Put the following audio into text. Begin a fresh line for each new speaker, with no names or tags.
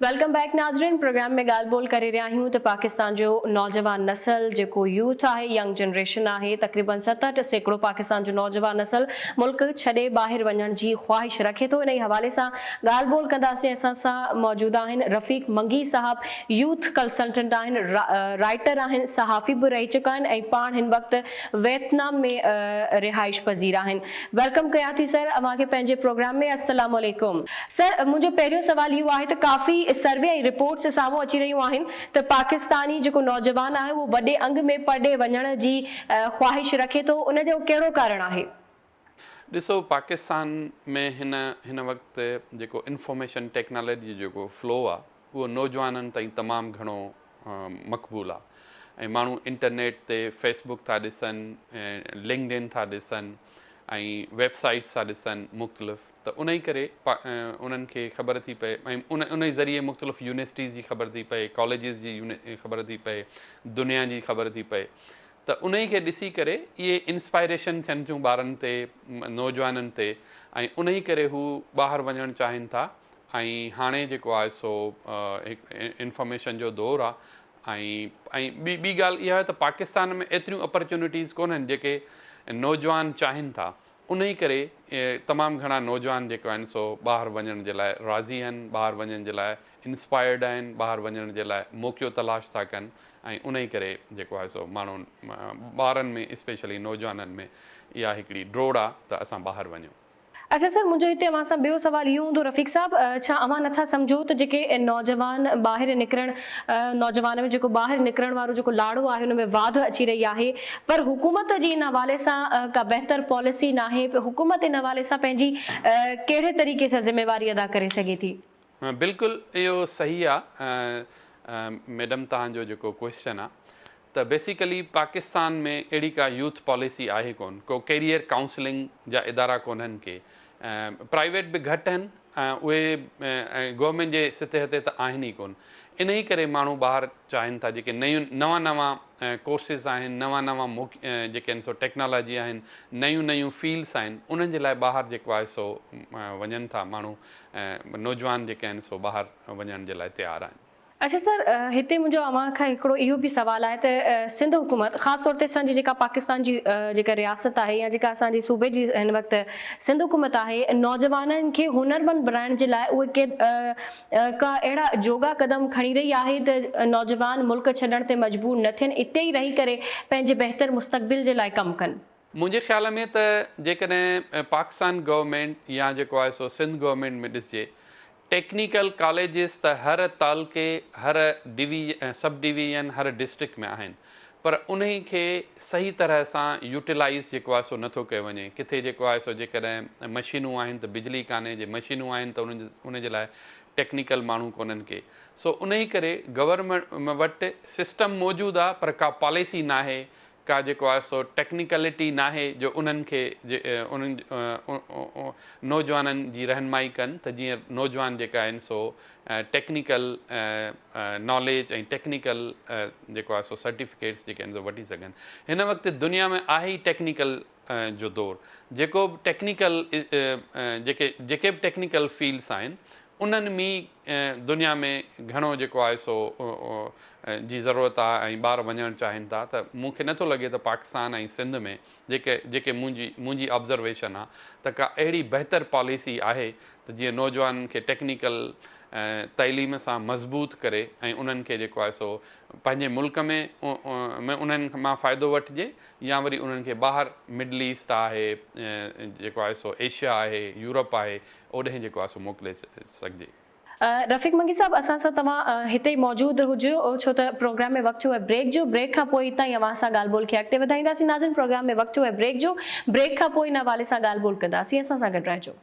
Welcome back ناظرين programme ۾ ڳالهه ٻولهه ڪري رهيا آهيون ته پاڪستان جو نوجوان نسل جيڪو يوٿ آهي ينگ جنريشن آهي تقريبن 67% پاڪستان جو نوجوان نسل ملڪ ڇڏي ٻاهر وڃڻ جي خواهش رکي ٿو انهي حوالي سان ڳالهه ٻولهه ڪنداسين اسان سان موجود آهن رفيق منگي صاحب يوٿ ڪنسلٽنٽ آهن رائيٽر آهن صحافي به رهي چڪا آهن ۽ پاڻ هن وقت ويتنام ۾ رهائش پذير آهن welcome ڪيان ٿي سر اوهان کي پنهنجي پروگرام ۾ السلام عليڪم. سر منهنجو پهريون سوال اهو آهي ته ڪافي سروي ۽ رپورٽس سامهون اچي رهيون آهن ته پاڪستاني جيڪو نوجوان آهي اهو وڏي انگ ۾ پرڏيهه وڃڻ جي خواهش رکي ٿو ان جو ڪهڙو ڪارڻ آهي؟
ڏسو پاڪستان ۾ هن هن وقت جيڪو انفارميشن ٽيڪنالاجي جو جيڪو فلو آ اهو نوجوانن تائين تمام گهڻو مقبول آ ۽ ماڻهو انٽرنيٽ تي فيس بڪ ٿا ڏسن لنڪڊ ان ٿا ڏسن ۽ ويب سائيٽس ٿا ڏسن مختلف ته انهي ڪري انهن کي خبر ٿي پئي ۽ ان انهي ذريعي مختلف يونيورسٽيز جي خبر ٿي پئي ڪاليجز جي خبر ٿي پئي دنيا جي خبر ٿي پئي ته انهي کي ڏسي ڪري اهي انسپائريشن ٿين ٿيون ٻارن تي نوجوانن تي ۽ انهي ڪري هو ٻاهر وڃڻ چاهين ٿا ۽ هاڻي جيڪو آهي سو انفارميشن جو دور آهي ۽ ۽ ٻي ٻي ڳالهه اها آهي ته پاڪستان ۾ ايتريون اپرچونيٽيز ڪونهن جيڪي نوجوان چاهين ٿا انهي ڪري تمام گهڻا نوجوان جيڪو آهن سو ٻاهر وڃڻ جي لاء راضي آهن، ٻاهر وڃڻ جي لاء انسپائرڊ آهن، ٻاهر وڃڻ جي لاء موقعو تلاش ٿا ڪن ۽ انهي ڪري جيڪو آهي سو ماڻهن ٻارن ۾ اسپيشلي نوجوانن ۾ اها هڪڙي ڊوڙ آ ته اسان ٻاهر وڃون.
اڇا سر منهنجو هتي اوهان سان ٻيو سوال اهو هوندو رفيق صاحب ڇا اوهان نٿا سمجهو ته جيڪي نوجوان ٻاهر نڪرڻ نوجوان ۾ جيڪو ٻاهر نڪرڻ وارو جيڪو لاڙو آهي ان ۾ واڌ اچي رهي آهي پر حڪومت جي ان حوالي سان ڪا بهتر پاليسي ناهي حڪومت ان حوالي سان پنهنجي ڪهڙي طريقي سان ذميواري ادا ڪري سگهي ٿي؟
بلڪل اهو صحيح آ ميڊم توهان جو جيڪو ڪوئسچن آ ته بيسيڪلي پاڪستان ۾ اهڙي ڪا يوٿ پاليسي آهي ڪون ڪو ڪيريئر ڪائونسلنگ جا ادارا ڪونهن ڪي پرائيويٽ به گهٽ آهن ۽ اهي گورنمينٽ جي سطح تي ته آهن ئي ڪون انهي ڪري ماڻهو ٻاهر چاهين ٿا جيڪي نيون نوان نوان ڪورسز آهن نوان نوان موق جيڪي آهن سو ٽيڪنالاجي آهن نيون نيون فيلڊس آهن انهن جي لاء ٻاهر جيڪو آهي سو وڃن ٿا ماڻهو نوجوان جيڪي آهن سو ٻاهر وڃڻ جي لاء تيار آهن.
اڇا سر هتي منهنجو اوهان کان هڪڙو اهو به سوال آهي ته سنڌ حڪومت خاص طور تي اسان جي جيڪا پاڪستان جي جيڪا رياست آهي يا جيڪا اسان جي صوبي جي هن وقت سنڌ حڪومت آهي نوجوانن کي هنرمند بڻائڻ جي لاء اهي ڪي ڪا اهڙا جوڳا قدم کڻي رهي آهي ته نوجوان ملڪ ڇڏڻ تي مجبور نه ٿين اتي ئي رهي ڪري پنهنجي بهتر مستقبل جي لاء ڪم ڪن.
منهنجي خيال ۾ ته جيڪڏهن پاڪستان گورنمينٽ يا جيڪو آهي سو سنڌ گورنمينٽ ۾ ڏسجي ٽيڪنيڪل ڪاليجز ته هر تعلقي هر ڊوي سب ڊويزن هر ڊسٽرڪٽ ۾ آهن پر انهي کي صحيح طرح سان يوٽيلائيز جيڪو آهي سو نٿو ڪيو وڃي ڪٿي جيڪو آهي سو جيڪڏهن مشينون آهن ته بجلي ڪانهي جي مشينون آهن ته انهن ان جي لاء ٽيڪنيڪل ماڻهو ڪونهن ڪي سو انهي ڪري گورنمينٽ وٽ سسٽم موجود آهي پر ڪا پاليسي ناهي ڪا جيڪو آهي سو ٽيڪنيڪلٽي ناهي جو انهن کي انهن نوجوانن جي رهنمائي ڪن ته جيئن نوجوان جيڪا آهن سو ٽيڪنيڪل ناليج ۽ ٽيڪنيڪل جيڪو آهي سو سرٽيفڪيٽس جيڪي آهن سو وٺي سگهن هن وقت دنيا ۾ آهي ئي ٽيڪنيڪل جو دور جيڪو به ٽيڪنيڪل جيڪي جيڪي به ٽيڪنيڪل فيلڊس آهن انهن ۾ دنيا ۾ گهڻو جيڪو آهي سو جي ضرورت آهي ۽ ٻار وڃڻ چاهين ٿا ته مون کي نٿو لڳي ته پاڪستان ۽ سنڌ ۾ جيڪي جيڪي منهنجي منهنجي آبزرويشن آهي ته ڪا اهڙي بهتر پاليسي آهي ته جيئن نوجوانن کي ٽيڪنيڪل تعليم سان مضبوط ڪري ۽ انهن کي جيڪو آهي سو پنهنجي ملڪ ۾ ۾ انهن مان فائدو وٺجي يا وري انهن کي ٻاهر مڊل ايسٽ آهي جيڪو آهي سو ايشيا آهي يورپ آهي اوڏهين جيڪو آهي سو موڪلي سگهجي.
رفيق منگي صاحب اسان سان توهان هتي ئي موجود هجو ڇو ته پروگرام ۾ وقت ٿيو آهي بريڪ جو بريڪ کان پوء هتان ئي اوهان سان ڳالهه ٻولهه کي اڳتي وڌائينداسين ناظرين پروگرام ۾ وقت ٿيو آهي بريڪ جو بريڪ کان پوء ان حوالي سان ڳالهه ٻولهه ڪنداسين اسان سان گڏ رهجو.